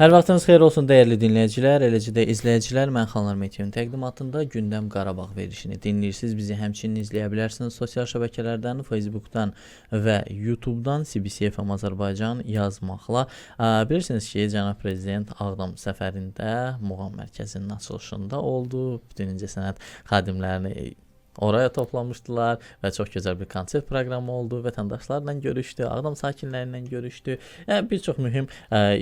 Hər vaxtınız xeyir olsun dəyərli dinləyicilər, eləcə də izləyicilər. Mən Xanlar Mehdiyev təqdimatında Gündəm Qarabağ verilişini dinləyirsiniz. Bizi həmçinin izləyə bilərsiniz sosial şəbəkələrdən, Facebookdan və YouTubedan CBC FM Azərbaycan yazmaqla. Bilirsiniz ki, cənab prezident Ağdam səfərində Muğam mərkəzinin açılışında oldu. Bütün incəsənət xadimlərini oraya toplamışdılar və çox gözəl bir konsert proqramı oldu. Vətəndaşlarla görüşdü, Ağdam sakinləri ilə görüşdü. Yəni bir çox mühüm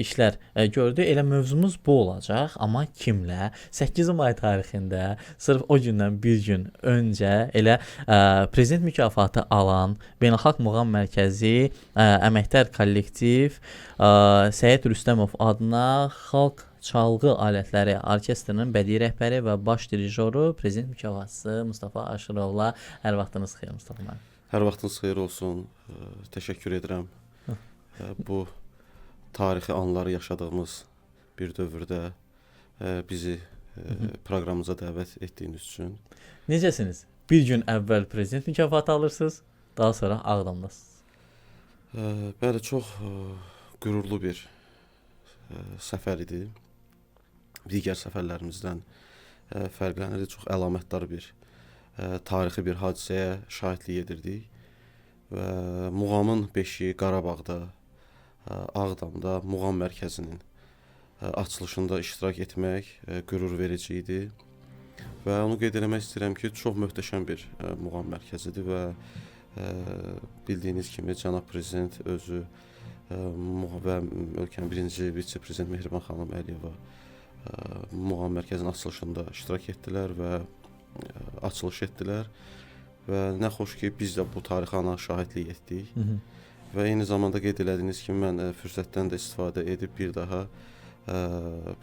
işlər gördü. Elə mövzumuz bu olacaq, amma kimlə? 8 may tarixində, sırf o gündən bir gün öncə elə prezident mükafatı alan Beynəlxalq Muğam Mərkəzi əməkdar kollektiv Səyid Rüstəmov adına Xalq Çalğı Alətləri Orkestrinin bədii rəhbəri və baş dirijoru, prezident mükafatçısı Mustafa Aşırovla. Hər vaxtınız xeyir Mustafa müəllim. Hər vaxtınız xeyir olsun. Təşəkkür edirəm. Bu tarixi anları yaşadığımız bir dövrdə bizi proqramımıza dəvət etdiyiniz üçün. Necəsiniz? Bir gün əvvəl prezident mükafatı alırsınız, daha sonra Ağdamdasınız. Bəli, çox qürurlu bir səfər idi. Digər səfərlərimizdən fərqlənirdi. Çox əlamətdar bir tarixi bir hadisəyə şahidlik edirdik. Və Muğamın beşiyi Qarabağda, Ağdamda Muğam mərkəzinin açılışında iştirak etmək qürur verici idi. Və onu qeyd eləmək istəyirəm ki, çox möhtəşəm bir Muğam mərkəzidir və bildiyiniz kimi cənab prezident özü və ölkənin birinci vitse-prezident Mehriban xanım Əliyeva Muğam mərkəzinin açılışında iştirak etdilər və açılış etdilər və nə xoş ki, biz də bu tarixi ana şahidlik etdik. Və eyni zamanda qeyd elədiyiniz kimi mən fürsətdən də istifadə edib bir daha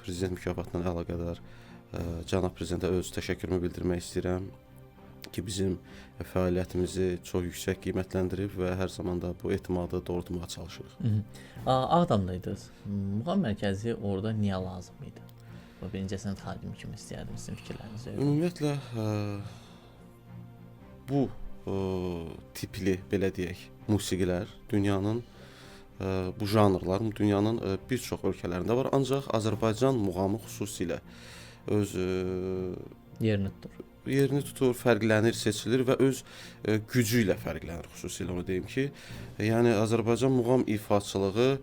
prezident mükafatına əlaqədar cənab prezidentə öz təşəkkürümü bildirmək istəyirəm ki, bizim fəaliyyətimizi çox yüksək qiymətləndirib və hər zaman da bu etimadı doğrultmağa çalışırıq. Ağdamdaydınız. Muğam mərkəzi orada niyə lazım idi? Bu bir incəsənət xadimi kimi istəyərdim sizin fikirlərinizi. Ümumiyyətlə bu tipli, belə deyək, musiqilər dünyanın bu janrlar dünyanın bir çox ölkələrində var. Ancaq Azərbaycan muğamı xüsusilə öz yerini tutur. Yerini tutur, fərqlənir, seçilir və öz gücü ilə fərqlənir. Xüsusilə onu deyim ki, yəni Azərbaycan muğam ifaçılığı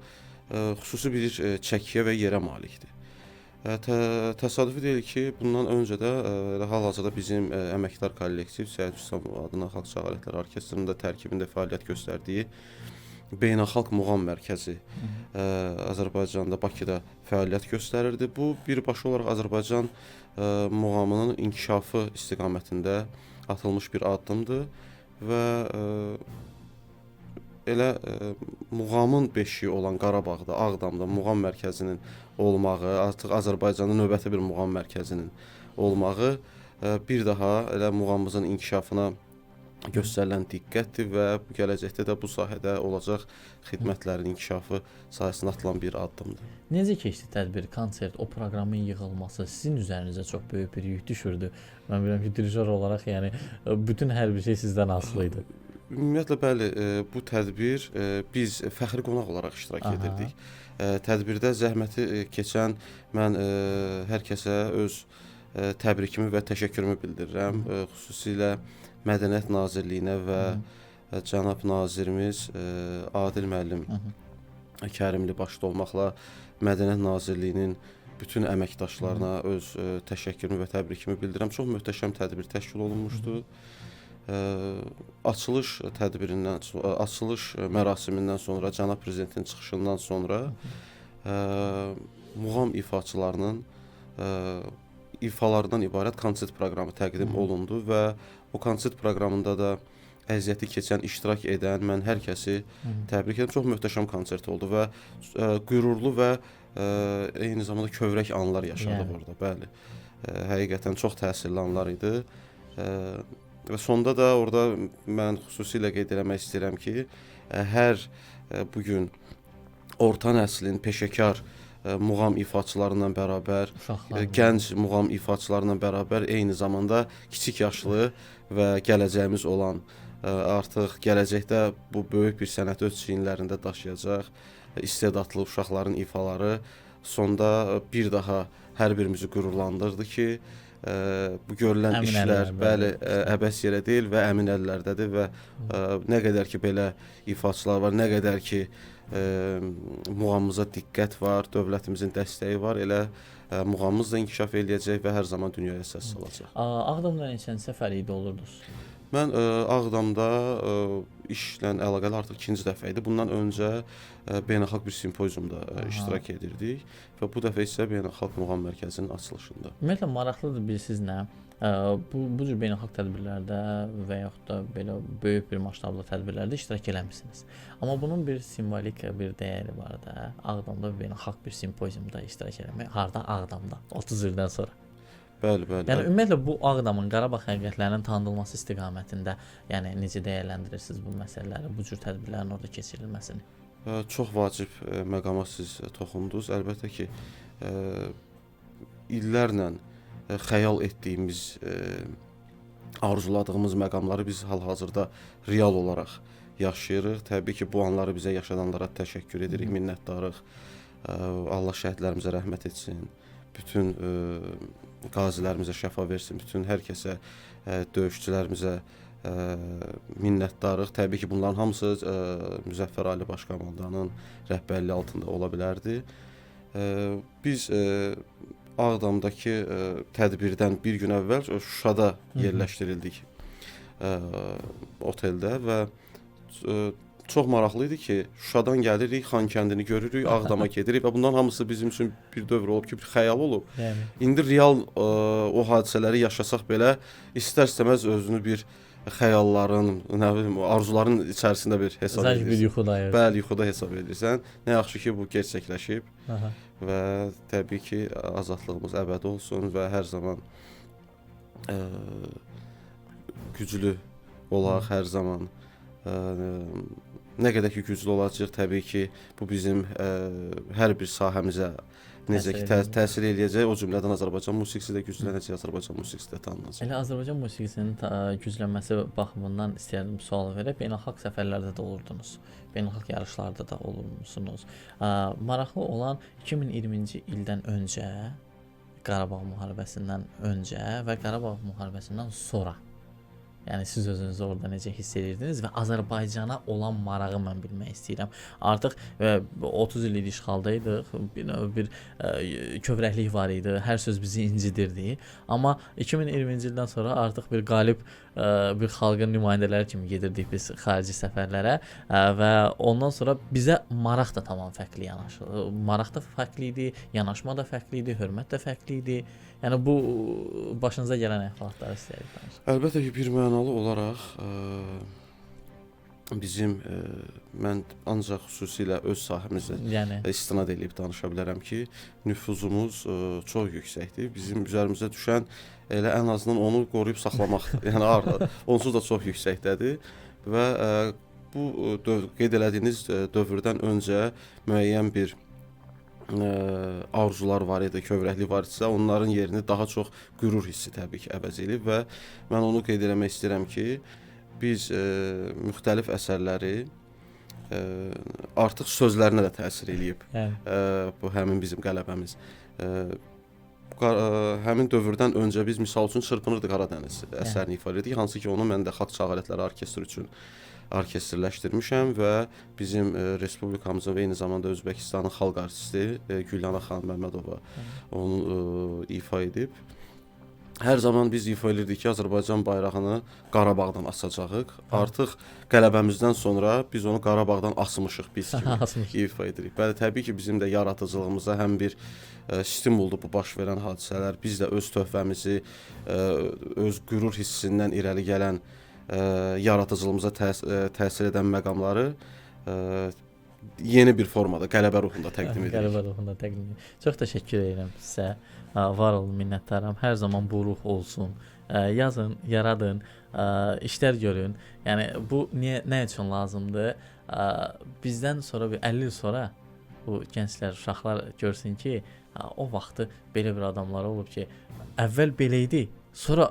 xüsusi bir çəkiyə və yerə malikdir. Təsadüfi deyil ki, bundan öncə də hal-hazırda bizim əməkdar kollektiv Səyid Rüstəmov adına Xalq Çalğı Alətləri Orkestrinin də tərkibində fəaliyyət göstərdiyi Beynəlxalq Muğam Mərkəzi Azərbaycanda, Bakıda fəaliyyət göstərirdi. Bu, birbaşa olaraq Azərbaycan muğamının inkişafı istiqamətində atılmış bir addımdır və elə muğamın beşiyi olan Qarabağda, Ağdamda Muğam mərkəzinin olmağı, artıq Azərbaycanda növbəti bir Muğam mərkəzinin olmağı bir daha elə muğamımızın inkişafına göstərilən diqqətdir və gələcəkdə də bu sahədə olacaq xidmətlərin inkişafı sahəsində atılan bir addımdır. Necə keçdi tədbir, konsert, o proqramın yığılması sizin üzərinizə çox böyük bir yük düşürdü? Mən bilirəm ki, dirijor olaraq yəni bütün hər bir şey sizdən asılı idi. Ümumiyyətlə, bəli, bu tədbir biz fəxri qonaq olaraq iştirak edirdik. Tədbirdə zəhməti keçən mən hər kəsə öz təbrikimi və təşəkkürümü bildirirəm. Xüsusilə Mədəniyyət Nazirliyinə və cənab nazirimiz Adil müəllim Kərimli başda olmaqla Mədəniyyət Nazirliyinin bütün əməkdaşlarına öz təşəkkürümü və təbrikimi bildirirəm. Çox möhtəşəm tədbir təşkil olunmuşdu. Açılış tədbirindən, açılış mərasimindən sonra, cənab prezidentin çıxışından sonra muğam ifaçılarının ifalarından ibarət konsert proqramı təqdim olundu və o konsert proqramında da əziyyəti keçən, iştirak edən mən hər kəsi təbrik edirəm. Çox möhtəşəm konsert oldu və qürurlu və eyni zamanda kövrək anlar yaşadıq orada. Bəli, həqiqətən çox təsirli anlar idi. Və sonda da orada mən xüsusilə qeyd eləmək istəyirəm ki, hər bugün orta nəslin peşəkar muğam ifaçılarla bərabər, gənc muğam ifaçılarla bərabər eyni zamanda kiçik yaşlı və gələcəyimiz olan, artıq gələcəkdə bu böyük bir sənəti öz çiyinlərində daşıyacaq istedadlı uşaqların ifaları Sonda bir daha hər birimizi qürurlandırdı ki, bu görülən Əmin işlər, əllər, bəli, bəli. Əbəs yerə deyil və əmin əllərdədir və nə qədər ki belə ifaçılar var, nə qədər ki muğamımıza diqqət var, dövlətimizin dəstəyi var, elə muğamımız da inkişaf eləyəcək və hər zaman dünyaya səs salacaq. Ağdamda neçənci səfər idi olurdunuz? Mən Ağdamda işlə əlaqəli artıq ikinci dəfə idi. Bundan öncə beynəlxalq bir simpoziumda iştirak edirdik və bu dəfə isə Beynəlxalq Muğam Mərkəzinin açılışında. Ümumiyyətlə maraqlıdır bilirsiniz nə? Bu cür beynəlxalq tədbirlərdə və yaxud da belə böyük bir masштablı tədbirlərdə iştirak eləmisiniz. Amma bunun bir simvolik bir dəyəri var da. Ağdamda beynəlxalq bir simpoziumda iştirak eləmək, harda? Ağdamda 30 ildən sonra. Bəli, bəli. Yəni ümumiyyətlə bu Ağdamın Qarabağ həqiqətlərinin tanıdılması istiqamətində, yəni necə dəyərləndirirsiniz bu məsələləri, bu cür tədbirlərin orada keçirilməsini? Çox vacib məqama siz toxundunuz. Əlbəttə ki, illərlə xəyal etdiyimiz, arzuladığımız məqamları biz hal-hazırda real olaraq yaşayırıq. Təbii ki, bu anları bizə yaşadanlara təşəkkür edirik, minnətdarıq. Allah şəhidlərimizə rəhmət etsin. Bütün qazilərimizə şəfa versin, bütün hər kəsə, döyüşçülərimizə minnətdarıq. Təbii ki, bunların hamısı Müzəffər Ali Baş Komandanın rəhbərliyi altında ola bilərdi. Biz Ağdamdakı tədbirdən bir gün əvvəl Şuşada yerləşdirildik oteldə və çox maraqlı idi ki, Şuşadan gəlirik, Xankəndini görürük, Ağdama gedirik və bunların hamısı bizim üçün bir dövr olub ki, bir xəyal olub. Yəni. İndi real o hadisələri yaşasaq belə, istər-istəməz özünü bir xəyalların, nə bilim, arzuların içərisində bir hesab Sanki bir edirsən. yuxudayıq. Bəli, yuxuda hesab edirsən. Nə yaxşı ki, bu gerçəkləşib. Aha. Və təbii ki, azadlığımız əbədi olsun və hər zaman güclü olaq, hər zaman. Nə qədər ki güclü olacaq, təbii ki, bu bizim hər bir sahəmizə necə ki təsir eləyəcək, o cümlədən Azərbaycan musiqisi də güclənəcək, Azərbaycan musiqisi də tanınacaq. Elə Azərbaycan musiqisinin güclənməsi baxımından istəyərdim sual verək. Beynəlxalq səfərlərdə də olurdunuz, beynəlxalq yarışlarda da olurmusunuz. Maraqlı olan 2020-ci ildən öncə, Qarabağ müharibəsindən öncə və Qarabağ müharibəsindən sonra. Yəni siz özünüzü orada necə hiss edirdiniz və Azərbaycana olan marağı mən bilmək istəyirəm. Artıq 30 illik işğaldaydıq, bir kövrəklik var idi, hər söz bizi incidirdi. Amma 2020-ci ildən sonra artıq bir qalib bir xalqın nümayəndələri kimi gedirdik biz xarici səfərlərə və ondan sonra bizə maraq da tamam fərqli yanaşır. Maraq da fərqli idi, yanaşma da fərqli idi, hörmət də fərqli idi. Yəni bu başınıza gələn əhvalatları istəyirəm danışaq. Əlbəttə ki, bir mənalı olaraq bizim mən ancaq xüsusilə öz sahəmizə yəni istinad eləyib danışa bilərəm ki, nüfuzumuz çox yüksəkdir. Bizim üzərimizə düşən elə ən azından onu qoruyub saxlamaqdır. Yəni onsuz da çox yüksəkdədir və bu qeyd elədiyiniz dövrdən öncə müəyyən bir arzular var idi, kövrəklik var idisə, onların yerini daha çox qürur hissi təbii ki əvəz eləyib və mən onu qeyd eləmək istəyirəm ki, biz müxtəlif əsərləri artıq sözlərinə də təsir eləyib. Bu həmin bizim qələbəmiz. Həmin dövrdən öncə biz misal üçün Çırpınırdı Qaradəniz əsərini ifadə edirdik, hansı ki onu mən də Xalq Çalğı Alətləri Orkestri üçün orkestrləşdirmişəm və bizim respublikamızın və eyni zamanda Özbəkistanın xalq artisti Gülyana xanım Məmmədova onu ifa edib. Hər zaman biz ifa edirdik ki, Azərbaycan bayrağını Qarabağdan asacağıq. Artıq qələbəmizdən sonra biz onu Qarabağdan asmışıq biz kimi ifa edirik. Bəli, təbii ki, bizim də yaradıcılığımıza həm bir stimuldur bu baş verən hadisələr. Biz də öz töhfəmizi, öz qürur hissindən irəli gələn yaradıcılığımıza təsir edən məqamları yeni bir formada, qələbə ruhunda təqdim edirik. Qələbə ruhunda təqdim edirik. Çox təşəkkür edirəm sizə. Var olun, minnətdaram. Hər zaman bu ruh olsun. Yazın, yaradın, işlər görün. Yəni bu niyə, nə üçün lazımdır? Bizdən sonra bir 50 il sonra bu gənclər, uşaqlar görsün ki, o vaxtı belə bir adamlar olub ki, əvvəl belə idi, sonra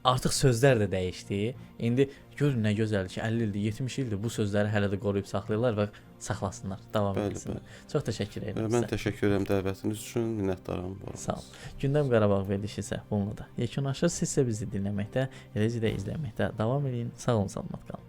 artıq sözlər də dəyişdi. İndi Görün nə gözəldir ki, 50 ildir, 70 ildir bu sözləri hələ də qoruyub saxlayırlar və saxlasınlar, davam etsinlər. Çox təşəkkür edirəm Mən təşəkkür edirəm dəvətiniz üçün, minnətdaram. Sağ olun. Gündəm Qarabağ verilişi isə bununla da yekunlaşır. Siz isə bizi dinləməkdə, eləcə də izləməkdə davam edin. Sağ olun, salamat qalın.